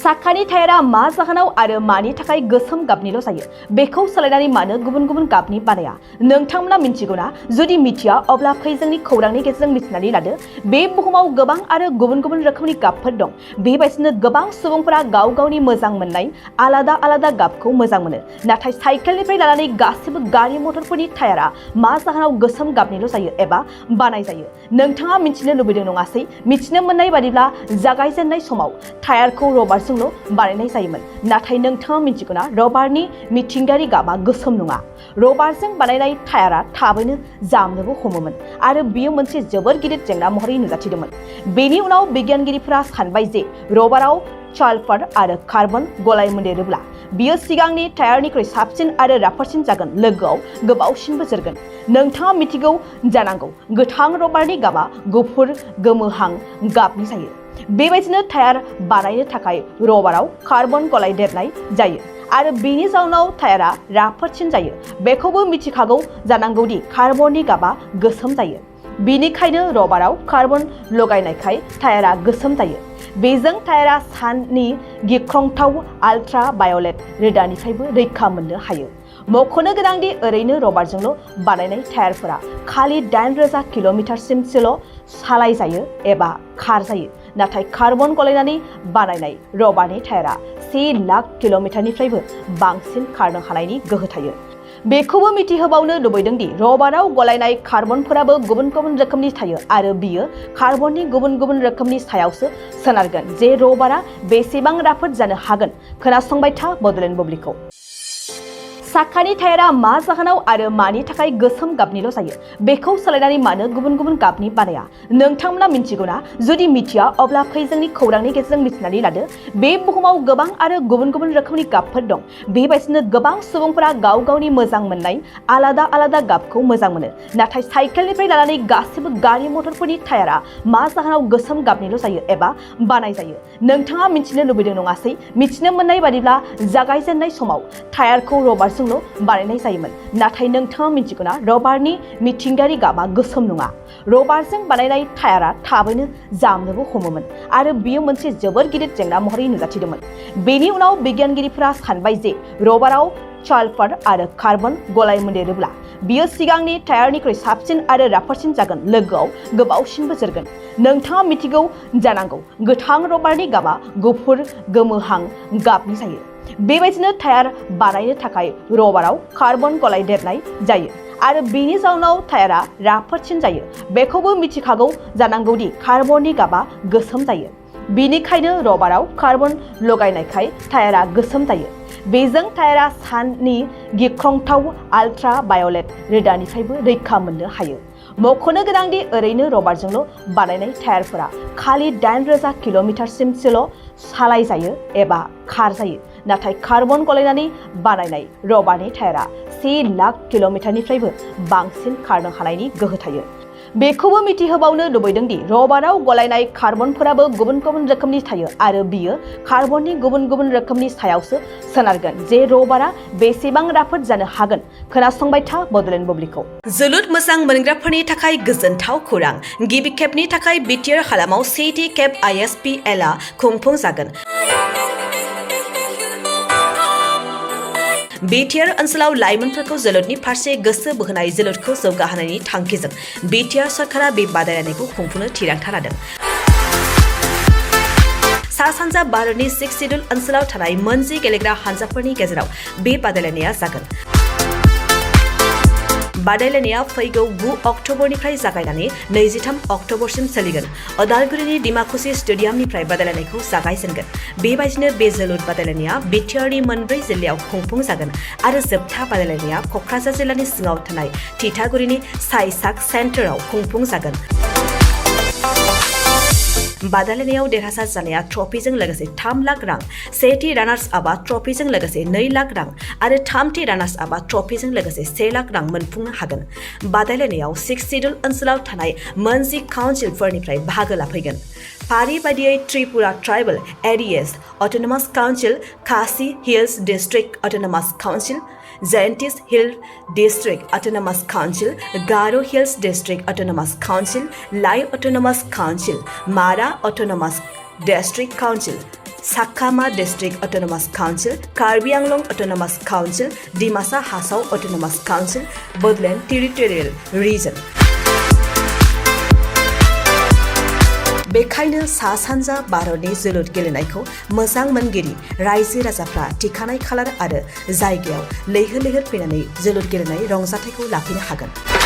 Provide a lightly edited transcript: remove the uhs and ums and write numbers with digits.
साखानि टायारा मा जाहोनाव आरो मानि थाखाय गोसोम गाबनिल' जायो बेखौ सोलायनानै मानो गुबुन गुबुन गाबनि बानाया नोंथांमोना मिन्थिगौना जुदि मिथिया अब्ला फै जोंनि खौरांनि गेजेरजों मिथिनानै लादो बे बुहुमाव गोबां आरो गुबुन गुबुन रोखोमनि गाबफोर दं बेबायदिनो गोबां सुबुंफोरा गाव गावनि मोजां मोननाय आलादा आलादा गाबखौ मोजां मोनो नाथाय साइकेलनिफ्राय लानानै गासिबो गारि मटरफोरनि टायारा मा जाहोनाव गोसोम गाबनिल' जायो एबा बानाय जायो नोंथाङा मिथिनो लुबैदों नङासै मिथिनो मोननाय बादिब्ला जागायजेननाय समाव टायारखौ रबारजोंल' बानायनाय जायोमोन नाथाय नोंथाङा मिथिगौना रबारनि मिथिंगायारि गाबा गोसोम नङा रबारजों बानायनाय टायारा थाबैनो जामनोबो हमोमोन आरो बियो मोनसे जोबोर गिदिर जेंना महरै नुजाथिदोंमोन बेनि उनाव बिगियानगिरिफोरा सानबाय जे रबाराव सालफार आरो कार्बन गलायमोन्देरोब्ला बियो सिगांनि टायारनिख्रुइ साबसिन आरो राफोदसिन जागोन लोगोआव गोबावसिनबो जोरगोन नोंथाङा मिथिगौ जानांगौ गोथां रबारनि गाबा गुफुर गोमोहां गाबनि जायो बेबायदिनो टायार बानायनो थाखाय रबाराव कार्बन गलायदेरनाय जायो आरो बेनि जाउनाव टायारा राफोदसिन जायो बेखौबो मिथिखागौ जानांगौदि कार्बननि गाबा गोसोम जायो बेनिखायनो रबाराव कार्बन लगायनायखाय टायारा गोसोम जायो बेजों टायारा साननि गिख्रंथाव आल्ट्रा भायलेट रोदानिफ्रायबो रैखा मोननो हायो मख'नो गोनांदि ओरैनो रबारजोंल' बानायनाय टायारफोरा खालि 8,000 किल'मिटारसिमसोल' सालायजायो एबा खारजायो नाथाय कार्बन गलायनानै बानायनाय रबारनि टायारा 1 लाख किल'मिटारनिफ्रायबो बांसिन खारनो हानायनि गोहो थायो बेखौबो मिथिहोबावनो लुबैदोंदि रबाराव गलायनाय कार्बनफोराबो गुबुन गुबुन रोखोमनि थायो आरो बियो कार्बननि गुबुन गुबुन रोखोमनि सायावसो सोनारगोन जे रबारा बेसेबां राफोद जानो हागोन खोनासंबाय था बड'लेण्ड बुब्लिखौ साखानि टायारा मा जाहोनाव आरो मानि थाखाय गोसोम गाबनिल' जायो बेखौ सोलायनानै मानो गुबुन गुबुन गाबनि बानाया नोंथांमोना मिन्थिगौना जुदि मिथिया अब्ला फै जोंनि खौरांनि गेजेरजों मिथिनानै लादो बे बुहुमाव गोबां आरो गुबुन गुबुन रोखोमनि गाबफोर दं बेबायदिनो गोबां सुबुंफोरा गाव गावनि मोजां मोननाय आलादा आलादा गाबखौ मोजां मोनो नाथाय साइकेलनिफ्राय लानानै गासिबो गारि मटरफोरनि टायारा मा जाहोनाव गोसोम गाबनिल' जायो एबा बानाय जायो नोंथाङा मिथिनो लुबैदों नङासै मिथिनो मोननाय बादिब्ला जागायजेननाय समाव टायारखौ रबारजों बानायनाय जायोमोन नाथाय नोंथाङा मिथिगौना रबारनि मिथिंगायारि गाबा गोसोम नङा रबारजों बानायनाय टायारा थाबैनो जामनोबो हमोमोन आरो बियो मोनसे जोबोर गिदिर जेंना महरै नुजाथिदोंमोन बेनि उनाव बिगियानगिरिफोरा सानबाय जे रबाराव सालफार आरो कार्बन गलायमोन्देरोब्ला बियो सिगांनि टायारनिख्रुइ साबसिन आरो राफोदसिन जागोन लोगोआव गोबावसिनबो जोरगोन नोंथाङा मिथिगौ जानांगौ गोथां रबारनि गाबा गुफुर गोमोहां गाबनि जायो बेबायदिनो टायार बानायनो थाखाय रबाराव कार्बन गलायदेरनाय जायो आरो बेनि जाउनाव टायारा राफोदसिन जायो बेखौबो मिथिखागौ जानांगौदि कार्बननि गाबा गोसोम जायो बेनिखायनो रबाराव कार्बन लगायनायखाय टायारा गोसोम जायो बेजों टायारा साननि गिख्रंथाव आल्ट्रा भायलेट रोदानिफ्रायबो रैखा मोननो हायो मख'नो गोनांदि ओरैनो रबारजोंल' बानायनाय टायारफोरा खालि 8,000 किल'मिटारसिमसोल' सालायजायो एबा खारजायो नाथाय कार्बन गलायनानै बानायनाय रबारनि टायारा 1 लाख किल'मिटारनिफ्रायबो बांसिन खारनो हानायनि गोहो थायो बेखौबो मिथिहोबावनो लुबैदोंदि रबाराव गलायनाय कार्बनफोराबो गुबुन गुबुन रोखोमनि थायो आरो बियो कार्बननि गुबुन गुबुन रोखोमनि सायावसो सोनारगोन जे रबारा बेसेबां राफोद जानो हागोन खोनासंबाय था बड'लेण्ड बुब्लिखौ जोलुर मोजां मोनग्राफोरनि थाखाय गोजोनथाव खौरां गिबि खेबनि थाखाय बिटिआर हालामाव 1थि खेब ISPL आ खुंफुंजागोन बिटिआर ओनसोलाव लाइमोनफोरखौ जोलुरनि फारसे गोसो बोहोनाय जोलुरखौ जौगाहोनायनि थांखिजों बिटिआर सरकारा बे बादायलायनायखौ खुंफुंनो थिरांथा लादों सा सानजा भारतनि 6 सिडुल ओनसोलाव थानाय मोनजि गेलेग्रा हानजाफोरनि गेजेराव बे बादायलायनाया जागोन बादायलायनाया फैगौ 9 अक्ट'बरनिफ्राय जागायनानै 23 अक्ट'बरसिम सोलिगोन अदालगुरिनि डिमाकुसि स्टेडियामनिफ्राय बादायलायनायखौ जागायजेनगोन बेबायदिनो बे जोलुर बादायलायनाया बिटिआरनि मोनब्रै जिल्लायाव खुंफुंजागोन आरो जोबथा बादायलायनाया क'क्राझार जिल्लानि सिङाव थानाय थिथागुरिनि साइसाक सेन्टाराव खुंफुंजागोन बादायलायनायाव देरहासार जानाया ट्रफिजों लोगोसे 3 लाख रां सेथि रानार्स आपआ ट्रफिजों लोगोसे 2 लाख रां आरो थामथि रानार्स आपआ ट्रफिजों लोगोसे 1 लाख रां मोनफुंनो हागोन बादायलायनायाव 6 सिडुल ओनसोलाव थानाय मोनजि काउन्सिलफोरनिफ्राय बाहागो लाफैगोन फारि बायदियै Tripura tribal areas autonomous council Khasi hills district autonomous council Jayantis Hill District Autonomous Council, Garo Hills District Autonomous Council, Lai Autonomous Council, Mara Autonomous District Council, Sakama District Autonomous Council, Karbi Anglong Autonomous Council, Dimasa Hasao Autonomous Council, Bodoland Territorial Region. बेखायनो सा सानजा भारतनि जोलुर गेलेनायखौ मोजां मोनगिरि रायजो राजाफ्रा थिखानाय खालार आरो जायगायाव लैहोर लैहोर फैनानै जोलुर गेलेनाय रंजाथायखौ लाफैनो हागोन।